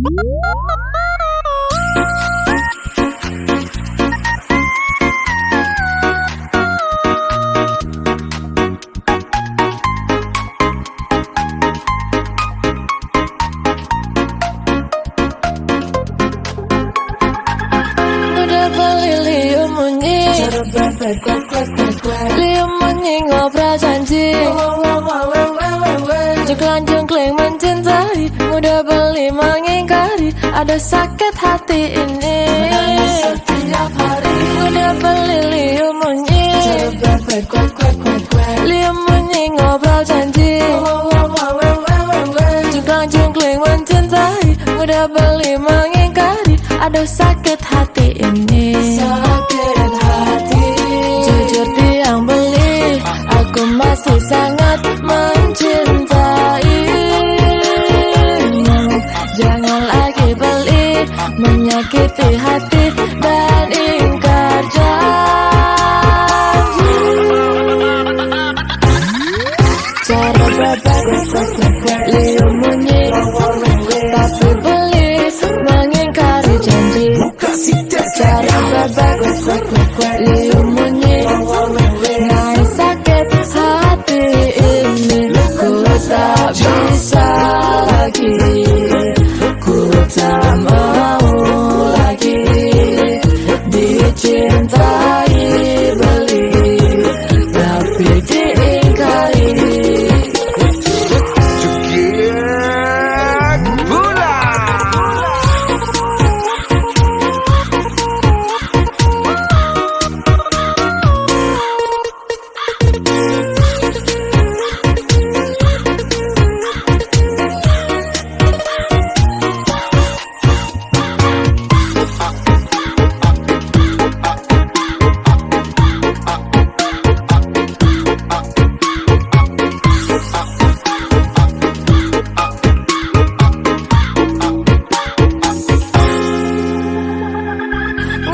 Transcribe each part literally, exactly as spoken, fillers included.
Udah beli liu munyi, liu munyi ngobrol janji. Jungklang jungkling mencintai, udah beli mengingkari, ada sakit hati ini. Udah beli liu munyi, liu munyi ngobrol janji. Jungklang jungkling mencintai, udah beli mengingkari, ada sakit hati ini. Sakit hati. Jujur tiang beli, aku masih sangat mencintaimu. Jangan lagi beli, menyakiti hati dan ingkar janji. Cara babak liu munyi, tapi beli mengingkari janji. Cara babak liu munyi, naik sakit hati ini. Ku tak bisa lagi, ku tak mau lagi dicintai beli, tapi diingkari.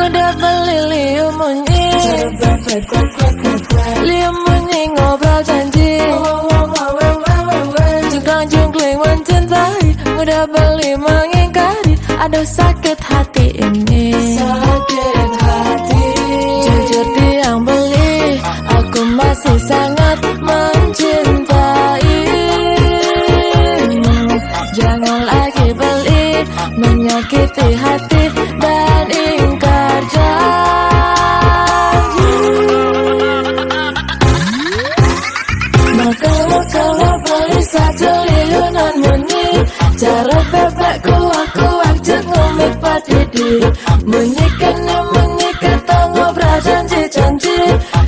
Udah beli liu munyi, liu munyi ngobrol janji. Jungklang jungkling mencintai, udah beli mengingkari, aduh sakit hati ini. Sakit hati. Jujur tiang beli, aku masih sangat mencintaimu. Jangan lagi beli, menyakiti hati dan ingkar janji. Maka kalau beli satu liu nan munyi, cara babak ku aku jenguk mik padidi. Munyikan, munyikan, tong ngobrol janji-janji.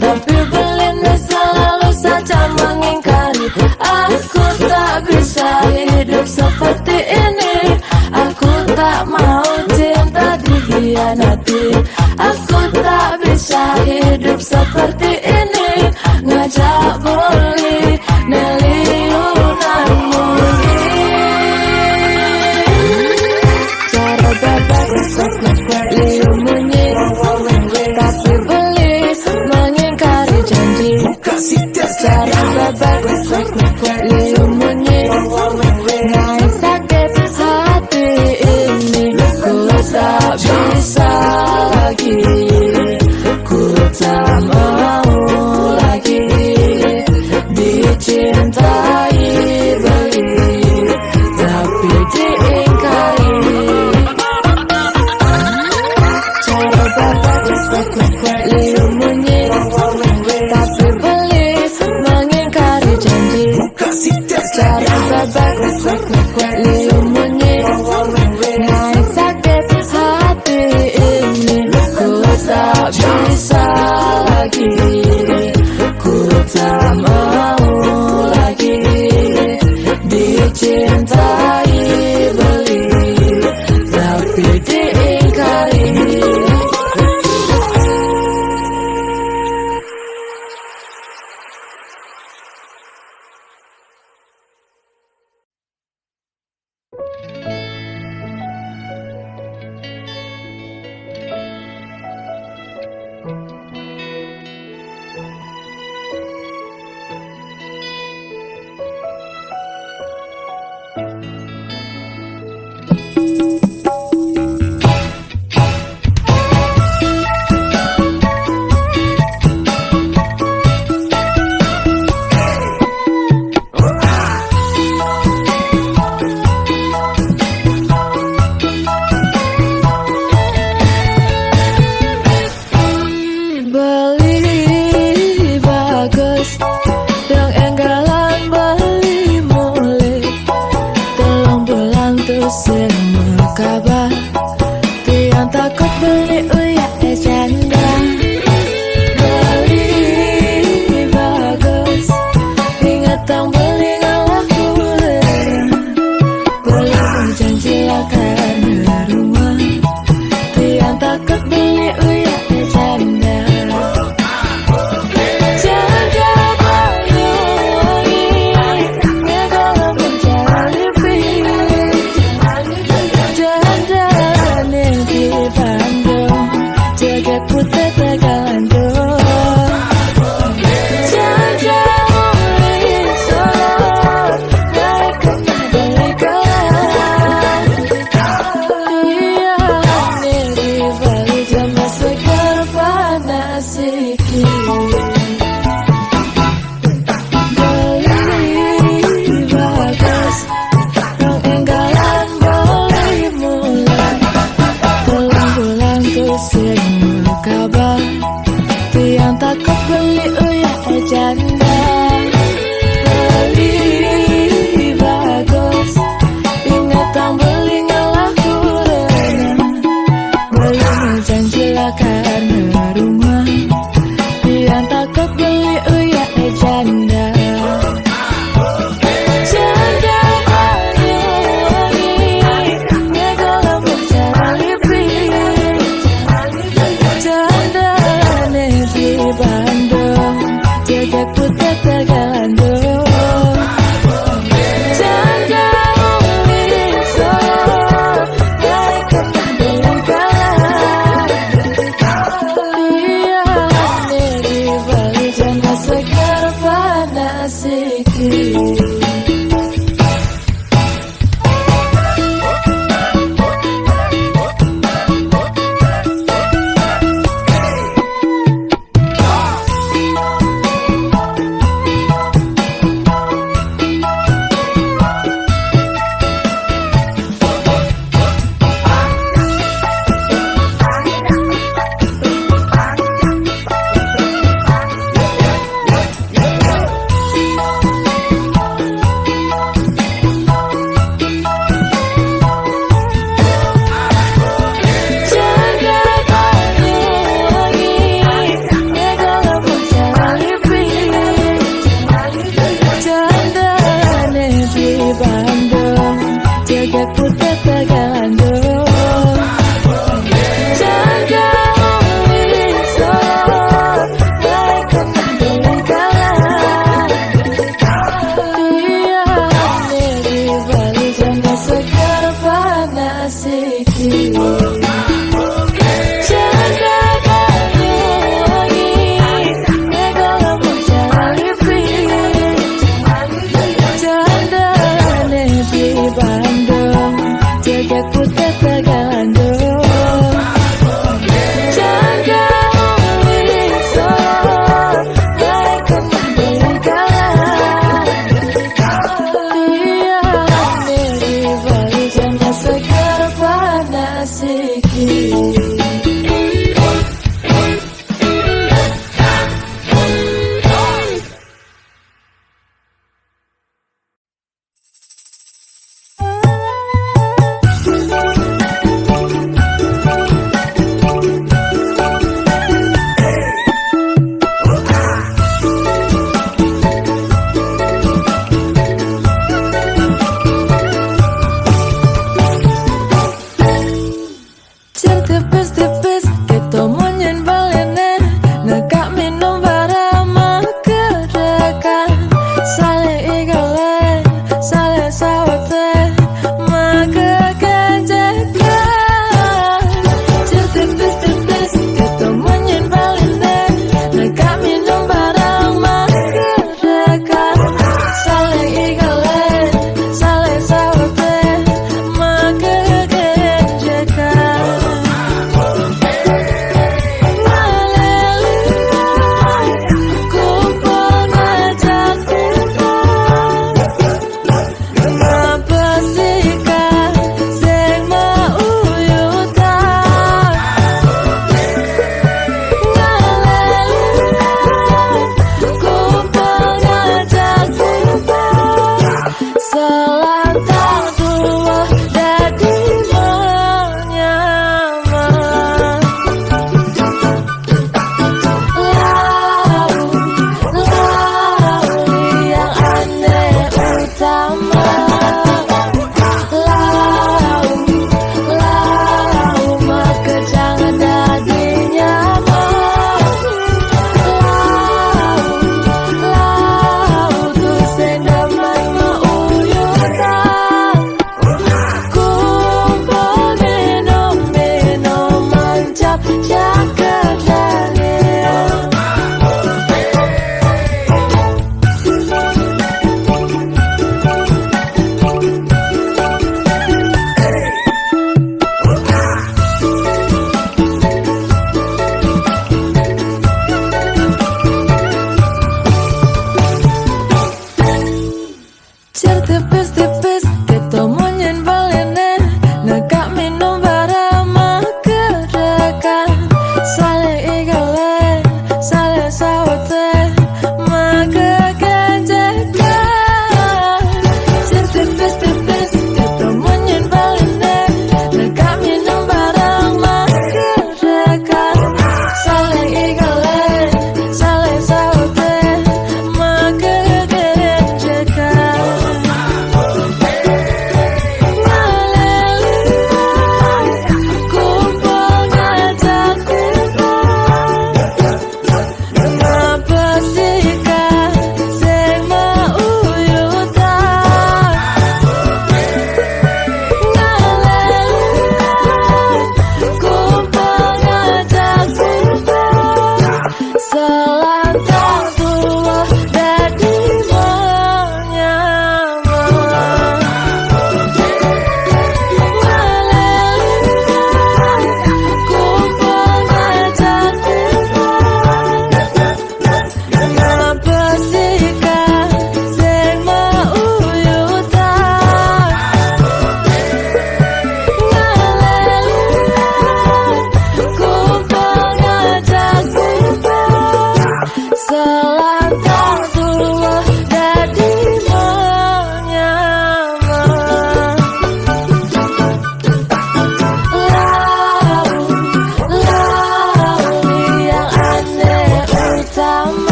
Tapi beli ni selalu saja mengingkari. Aku tak bisa hidup seperti ini. Aku tak mau cinta dikhianati. Aku tak bisa hidup seperti ini. Ngajak beli ni liu nan munyi. Cara babak liu munyi, tapi beli mengingkari janji. Cara babak liu munyi, naik sakit hati ini. Ku tak bisa lagi, ku tak mau lagi dicintai beli, tapi diingkari. Cara babak liu munyi, tapi beli mengingkari janji. Cara babak liu munyi, naik sakit hati ini. Ku tak bisa lagi, ku tak mau lagi dicintai beli, tapi diingkari.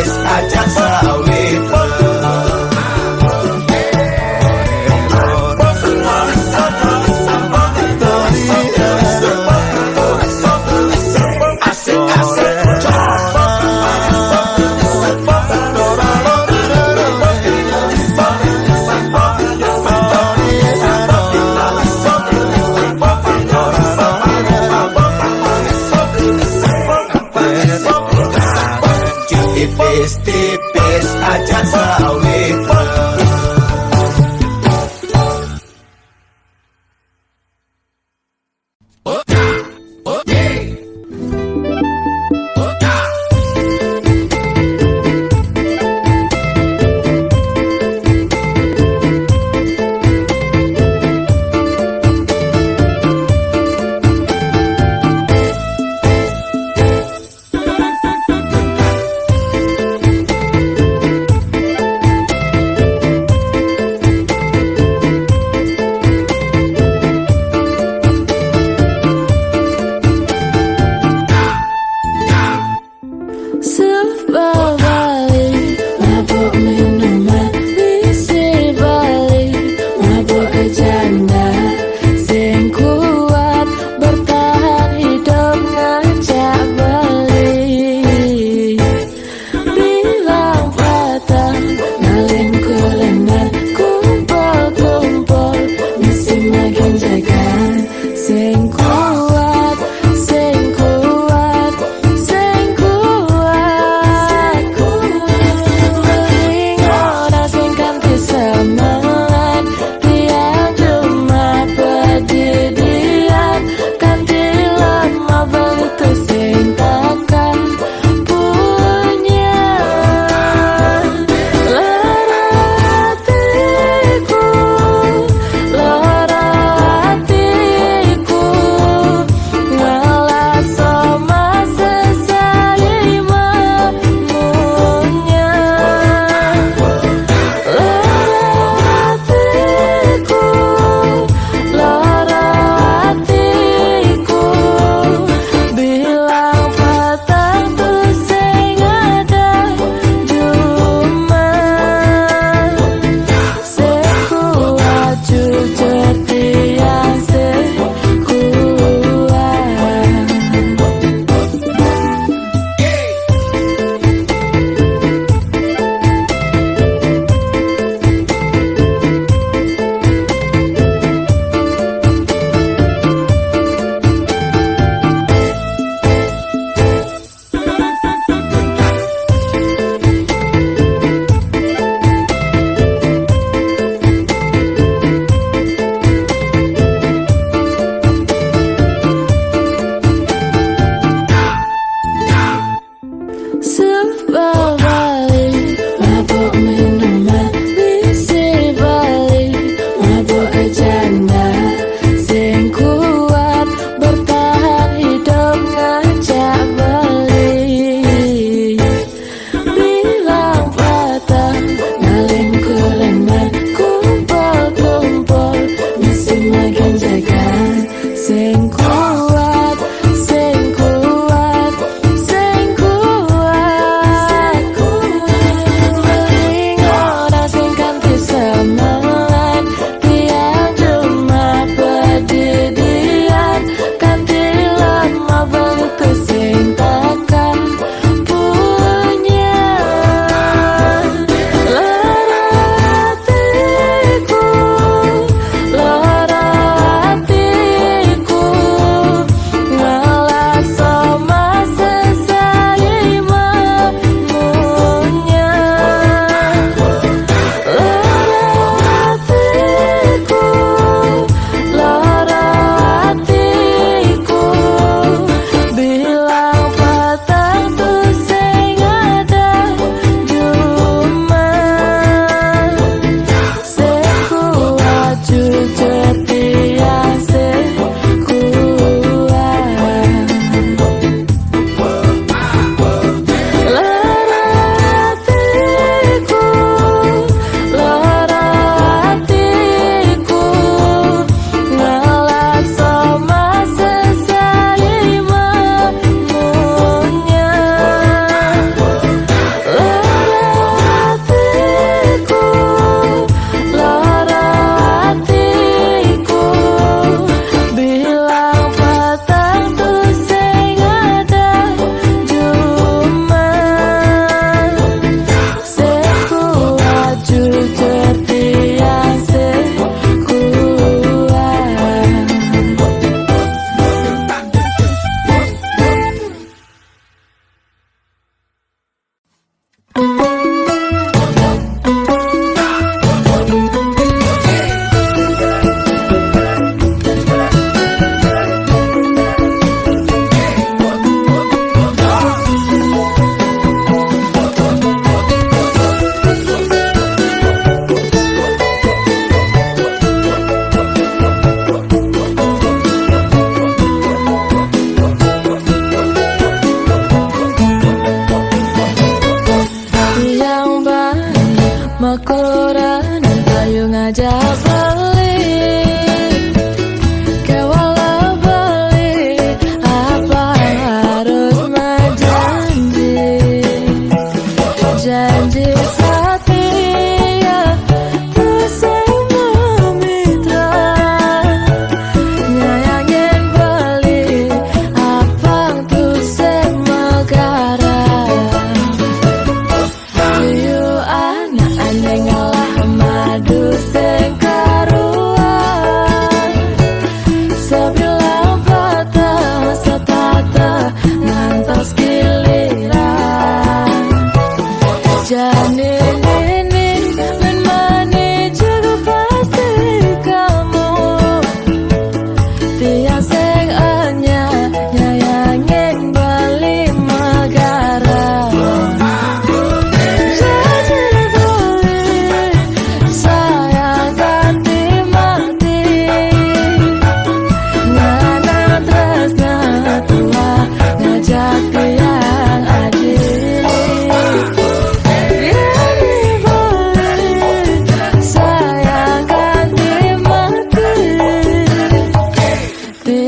Aja sawit. Tipis-tipis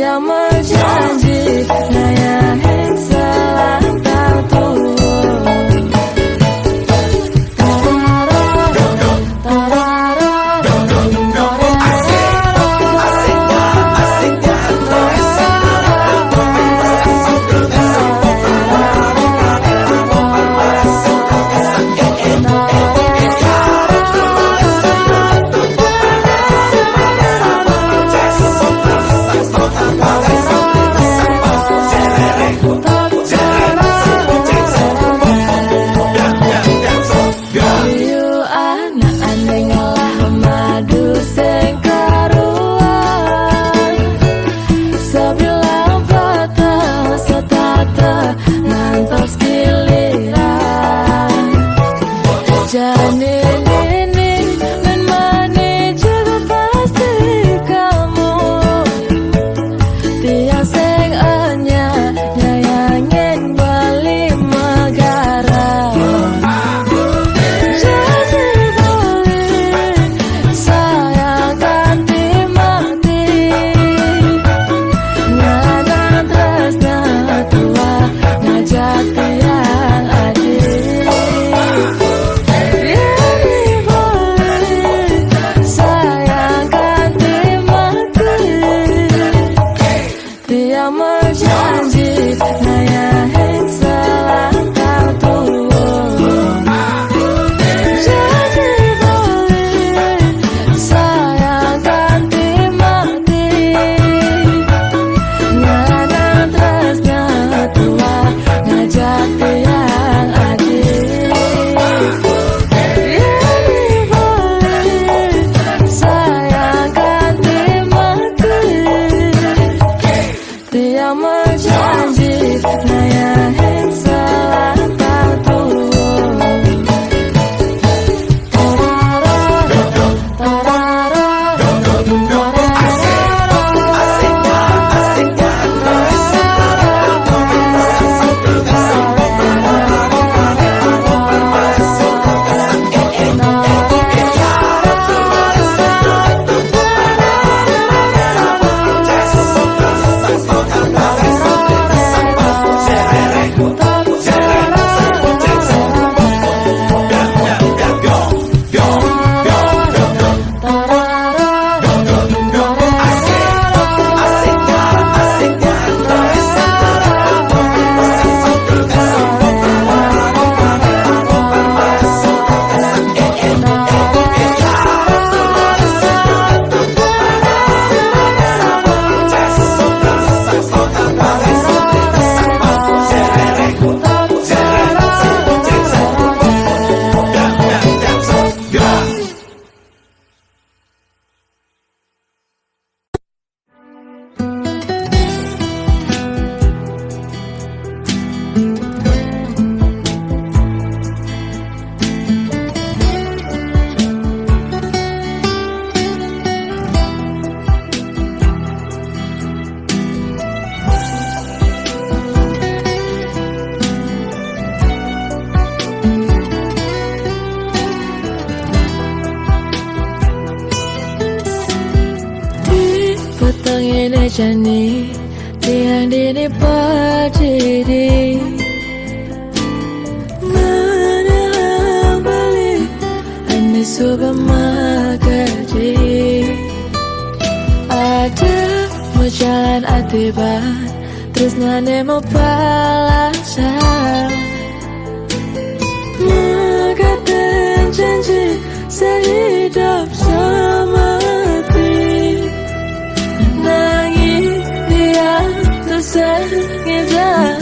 Yang berjanji ngayahin selangkah tua. Iu anak andeng lah madu sing karuan. Sebilang patah setata ngantos giliran. Jani nini men mani juga pasti kamu. Tiang sing enya nyayangin beli megara. Janji beli sayang kanti mati. Nganang tresna tua ngajak tiang adi. Janji beli sayang kanti mati. Tiang berjanji ngayahin selangkah tua. Janji beli sayang kanti mati. Nganang tresna tua ngajak tiang adi. Janji beli sayang kanti mati. Tiang berjanji ngayahin selangkah tua. Di petang ini jani tiang dini pajidi. Mana beli ane suka makadi. Ada majalan atiban terus nane mau palasan. Makaten janji sehidup semati. Nanging tiang terus ngidang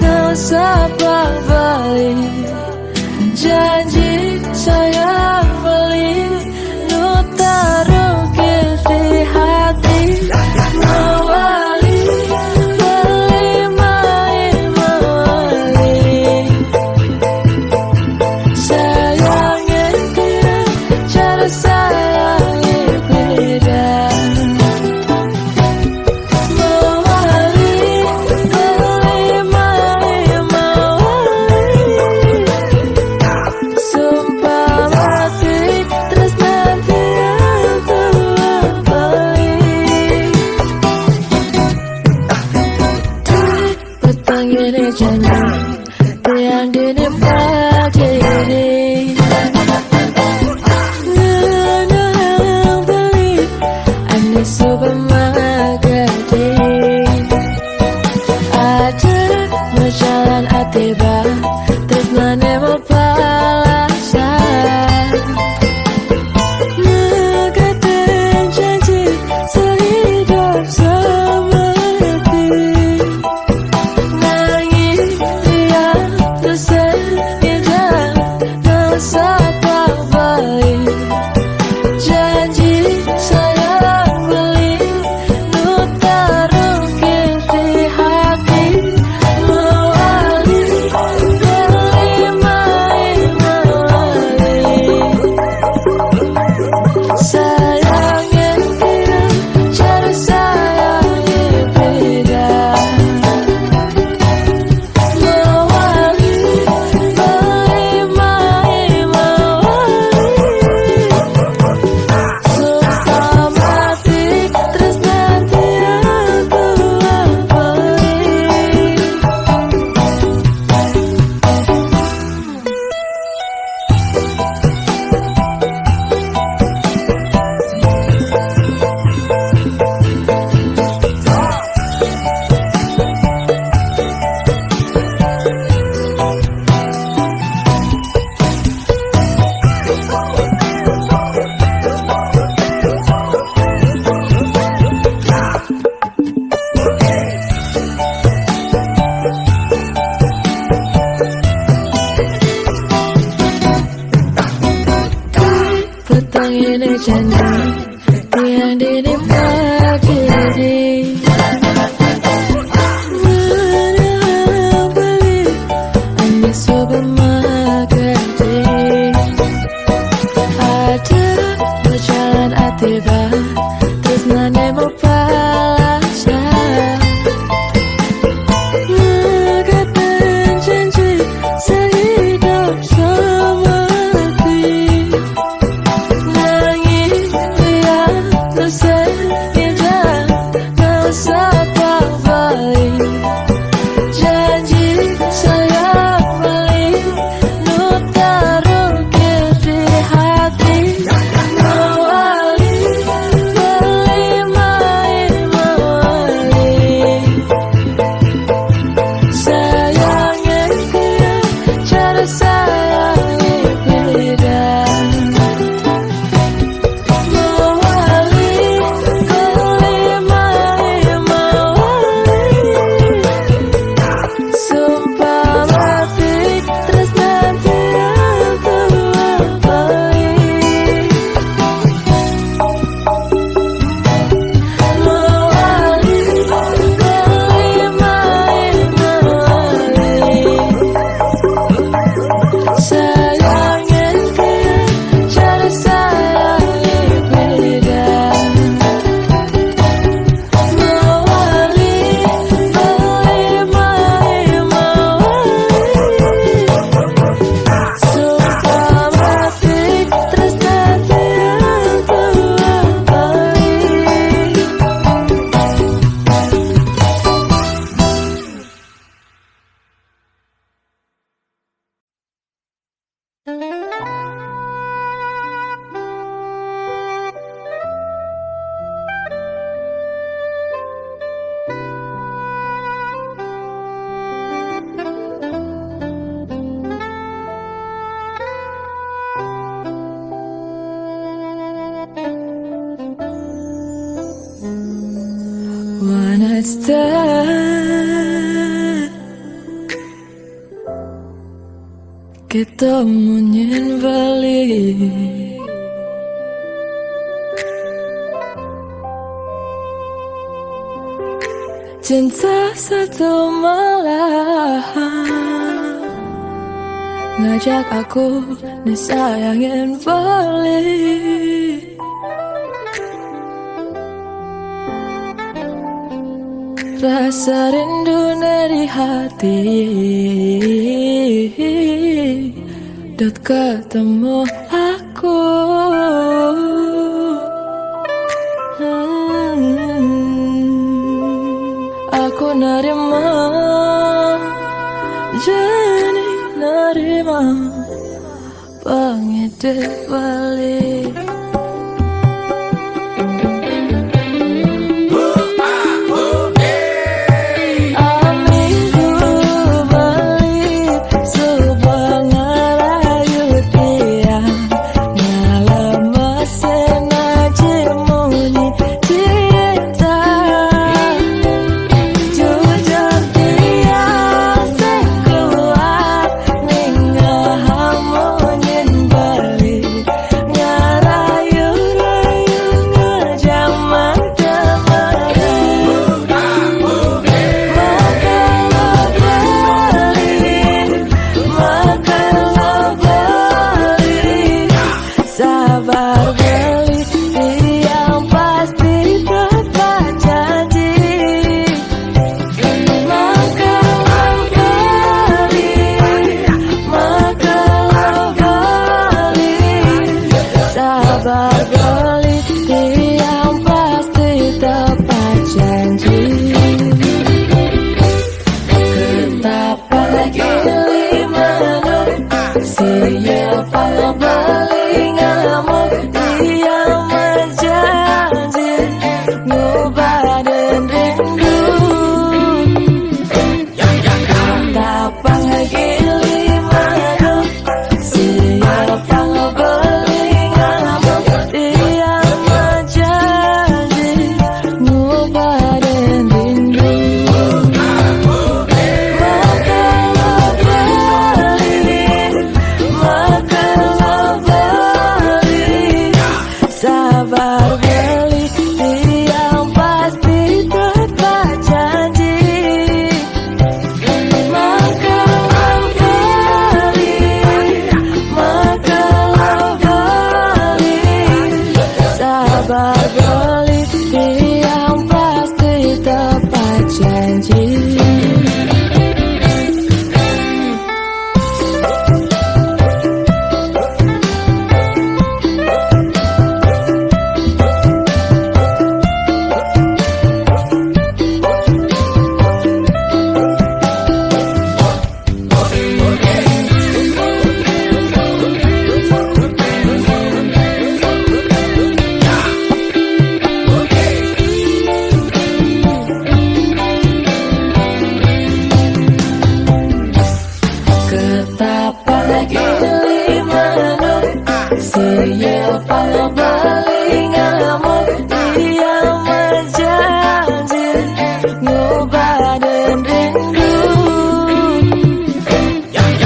dosa pabali. Janji sayang beli nu taruh di hati. Mawali beli mai mawali. Sayangnya kira cara sayang beda. Mawali beli mai mawali. So Ini janji yang dini pagi ini. Ngenang beli ane supermarket. Ada majalan atiba, terus nane mau balasan. Ngegaten janji sehidup semati. Nanging dia terus indah, rasa tak baik. Janji sayang beli, nu taruh di hati. Mawali, beli mai mawali. Sayang yang dia, cara sayang yang beda. Mawali, beli mai mawali. Sumpah mati, terus nanti aku beli. Petang ini janji yang dini pagi ini. Mana beli ane supermarket. Ada majalan atiba, terus nane mau balasan. Ngegaten janji sehidup semati. Nanging dia terus indah, rasa tak baik. Janji sayang beli, nu taruh di hati. Mawali, beli mai mawali. Sayang yang dia, cara sayang yang beda. Mawali, beli mai mawali. Sumpah mati, terus nanti aku beli. Mawali, beli mai mawali. Sayang yang dia, cara sayang yang beda. Mawali, beli mai mawali. Sumpah mati, terus nanti aku beli. One night stand. Kita munyin balik. Cinta satu malam ngajak aku disayangin balik. Rasa rindu dari hati dot ketemu aku. Hmm, aku nerima Jani nerima pangidih balik. Aminggu balik, suba ngerayu tiang. Ngalem mesin aja munyi cinta. Jujur tiang sekuat, ningehang munyin beli. Ngerayu-rayu ngejamang temerayu. Maka lo beli, maka lo beli. Sabar beli, tiang pasti tepat janji. Maka lo beli, maka lo beli. Sabar beli, tiang pasti tepat janji. Ketapang gili manuk, siap beli ngamuk, tiang menjanji ngubaden rindu. Ketapang gili manuk, siap beli ngamuk, tiang menjanji ngubaden rindu. Maka lo beli, maka lo beli. Sabar beli, tiang pasti tepat janji. Maka lo beli, maka lo beli. Sabar beli, tiang pasti tepat janji. Ketapang gili manuk, siap beli ngamuk, tiang menjanji ngubaden rindu.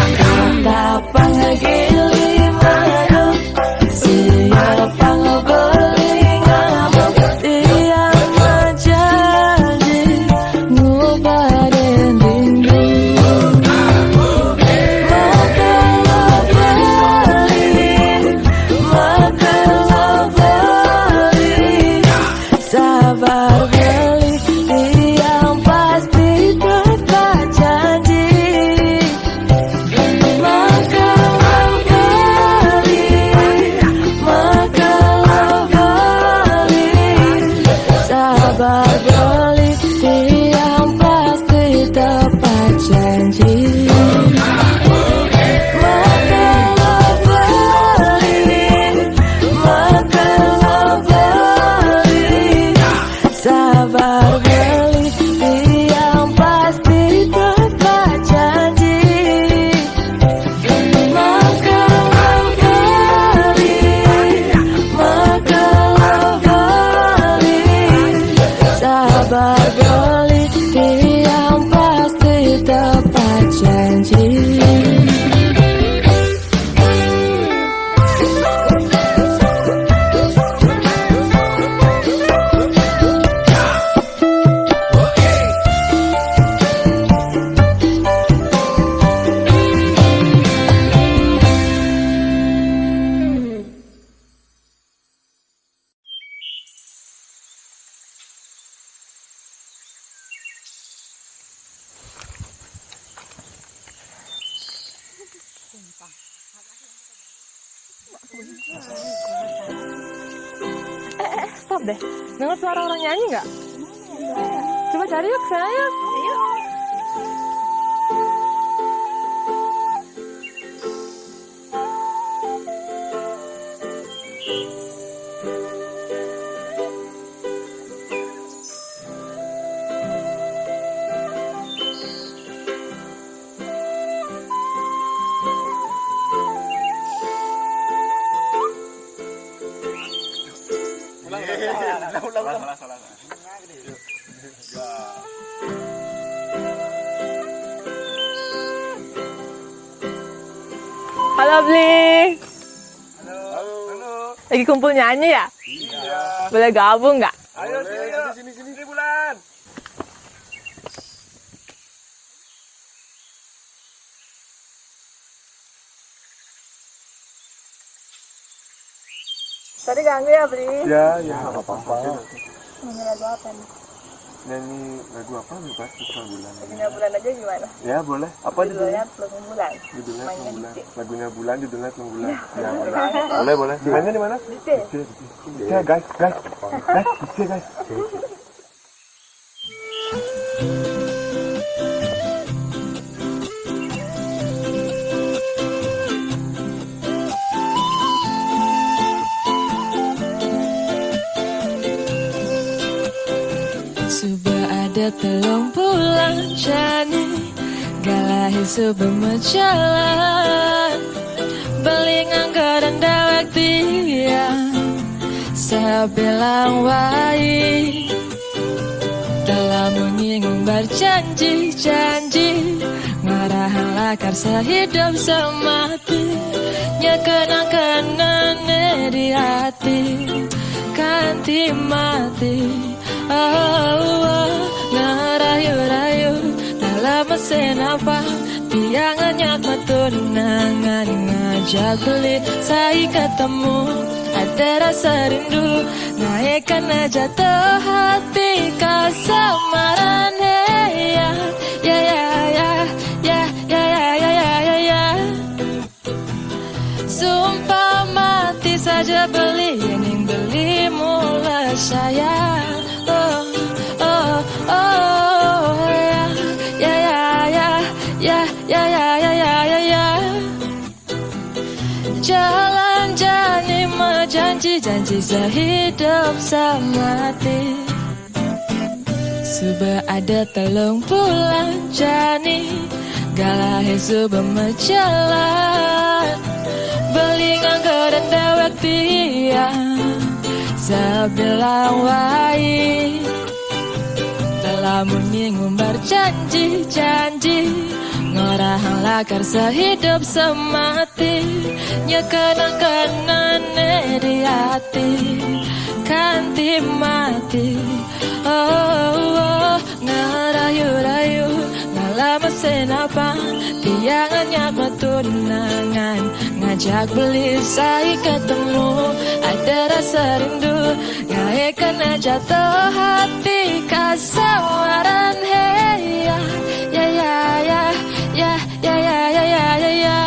Ketapang gili manuk, siap beli ngamuk, tiang menjanji ngubaden rindu. Maka lo beli, maka lo beli. Sabar beli, tiang pasti tepat janji. Maka lo beli, maka lo beli. Sabar beli, tiang pasti tepat janji. Maka lo beli, maka lo beli. Sabar beli, tiang pasti tepat janji. Maka lo beli, maka lo beli. Sabar beli, tiang pasti tepat janji. Eh, eh, eh, stop deh. Dengar suara orang nyanyi nggak? Coba cari yuk, sana yuk. Ayo. Salah, salah, salah. Halo, Bli. Halo. Halo. Lagi kumpul nyanyi ya? Iya. Boleh gabung nggak? Ayo, sini, ayo. Sini, sini, sini, Bulan. Tadi ganggu ya, Bli? Ya, ya, nggak apa-apa. Nyanyi lagu apa nih? Nyanyi lagu apa, lupa, terserah Bulan. Lagunya Bulan aja gimana? Ya, boleh. Apa judulnya? Judulnya Pelung Bulan. Judulnya Pelung Bulan. Lagunya Bulan, judulnya Pelung Bulan. Ya, boleh. Boleh, boleh. Mainnya di mana? Di C. Di C, di C. Di C, guys, guys. Guys, di C, guys. Suba ada telung bulan jani, galahe suba majalan. Beli nganggo denda waktu ya, sabilang wae. Telah munyi ngumbar janji-janji, ngarahang lakar sehidup semati. Nyekena-kenane di ati kanthi mati. Oh, oh, ngerayu-rayu dalam mesin apa? Tiang nyak metu nangan ngajak beli, saya ketemu ada rasa rindu. Naikkan jatuh hati kasamaran, hey, ya, ya, ya, ya. Sumpah mati saja beli, ning beli mula saya. Oh, oh, oh, ya, ya, ya, ya, ya, ya, ya, ya, ya, ya. Jalan jani majanji, janji sehidup semati. Suba ada telung bulan jani, galahe suba majalan. Beli nganggo denda waktu ya, sabilang wae. Telah munyi ngumbar janji-janji, ngorahang lakar sehidup semati. Nyekena-kenane di ati kanthi mati. Oh, oh, ngerayu-rayu dalam mesin apa? Tiang nyak metu nangan ngajak beli, saya ketemu ada rasa rindu. Naikkan jatuh hati kasamaran, hey, ya, ya, ya, ya, ya, ya, ya, ya, ya, ya, ya.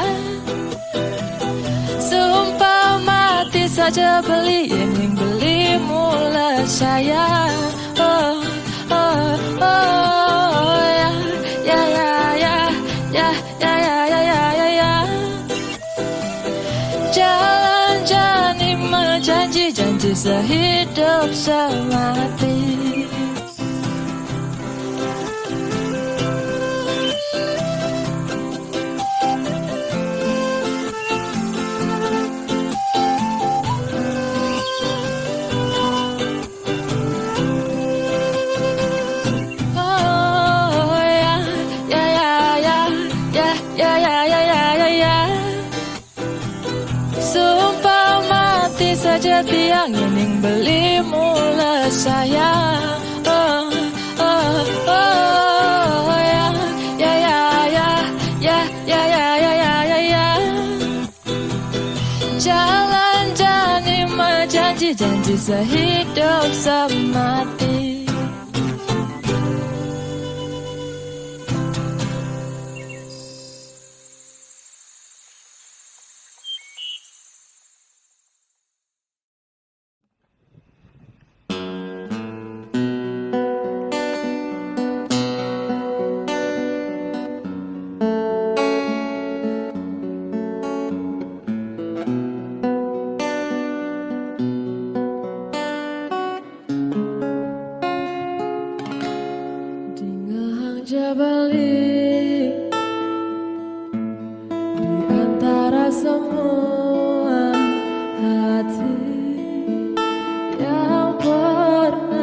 Sumpah mati saja beli, ning beli mula saya. Oh, oh, oh, ya, ya, ya, ya, ya, ya, ya, ya, ya, ya. Jalan jani majanji, janji sehidup semati. Oh, ya, ya, ya, ya, ya, ya, ya, ya, ya, ya. Sumpah mati saja tiang ning beli mula saya. Oh, oh, oh, ya, ya, ya, ya, ya, ya, ya, ya, ya, ya, ya. Jalan jani majanji, janji sehidup semati. Dingahang jabali di antara semua hati yang pernah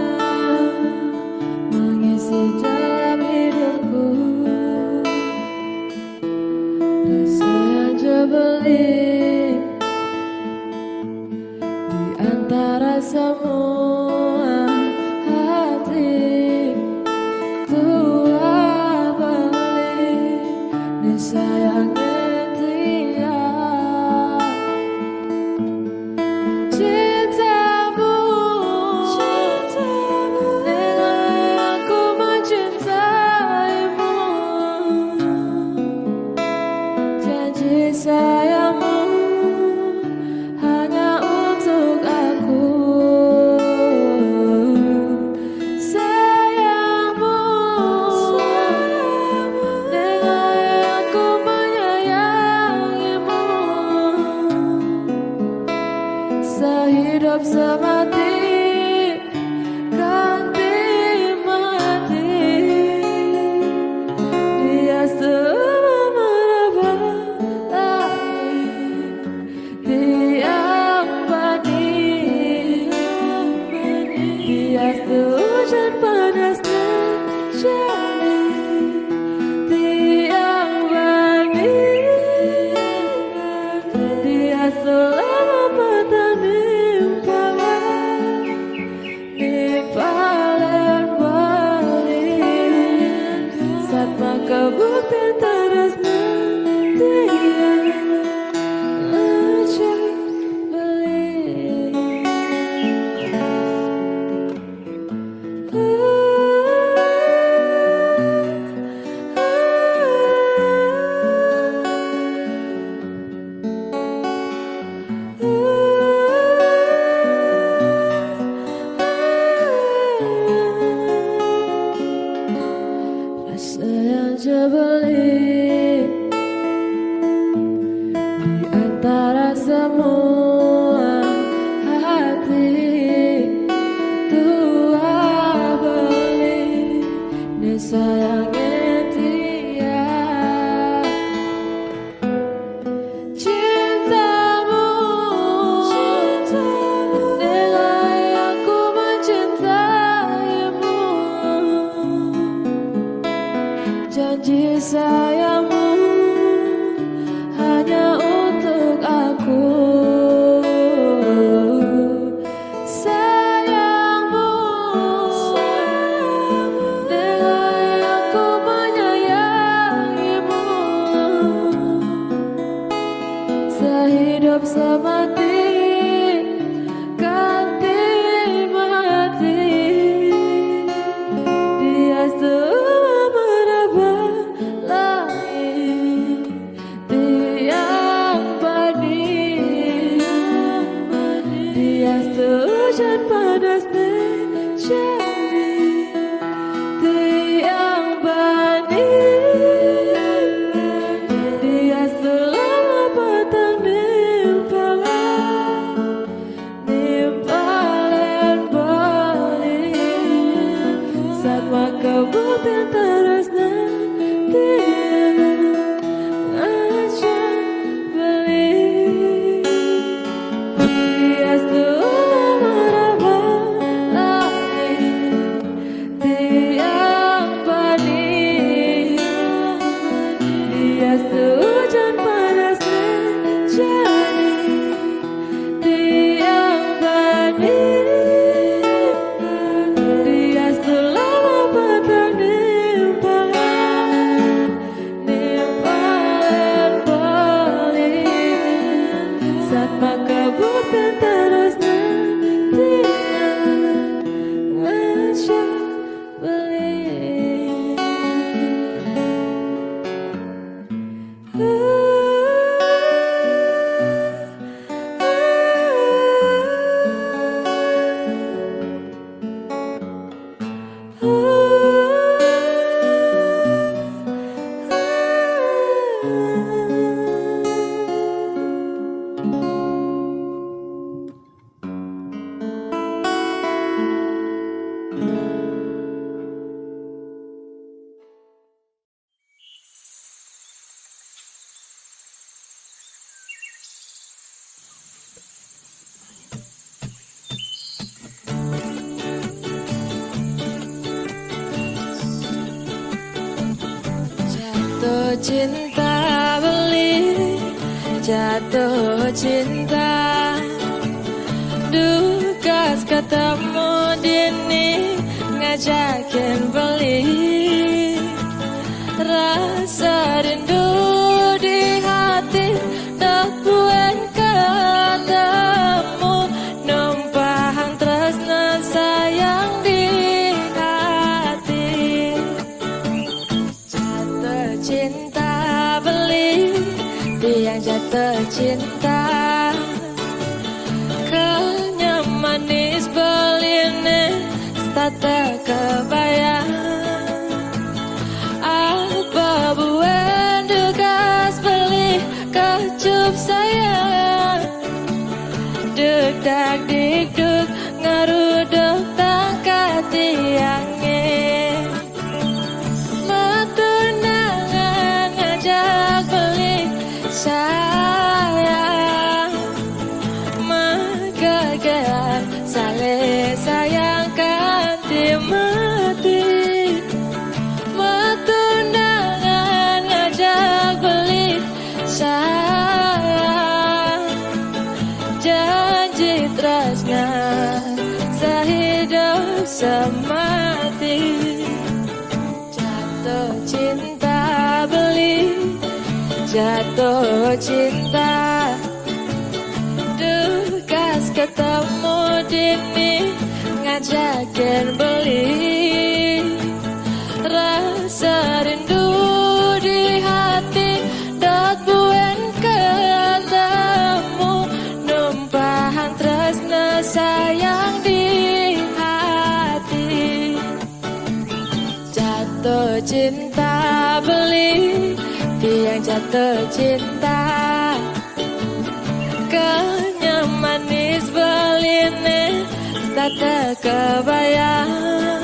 Sayang je beli di antara semua hati, tua beli ni sayangnya dia. Cintamu, cintamu, nilai aku mencintaimu. Janji sayangmu hanya untuk aku. Sayangmu, dengan aku menyayangimu. Sehidup semati, ganti mati. Dia setelah meraba langit. Tiang bani, dia hujan panas ni jadi. Tiang bani, dia selama petang nimpalan. Nimpalan balik, saat maka bukan terus nanti. Aja beli, dia sudah marah lagi. Tiang bani, dia hujan panas jadi. Tiang bani, dia selama petang nimpalan. Nimpalan balik, saat maka bukan terus nanti. Aja beli. Jatuh cinta beli, jatuh cinta. Dugas ketemu dini ngajakin beli. Rasa rindu di hati dok buen ketemu. Numpahan tresna sayang di hati. Jatuh cinta beli, tiang jatuh cinta. Kenyam manis beline, start kebayang. Apa buen dugas beli kecup sayang. Duk dak dik duk, ngaruduk tangkat tiange. Metunangan ngajak beli sayang. Megegean sale sayang kanti mati. Metunangan ngajak beli sayang. Janji tresna sehidup semati. Jatuh cinta beli, jatuh cinta. Dugas ketemu dini ngajakin beli. Rasa rindu di hati dot buen ketemu. Numpahan tresna sayang di hati. Jatuh Cinta beli tiang jatuh cinta. Kenyam manis beline tak terkebayang.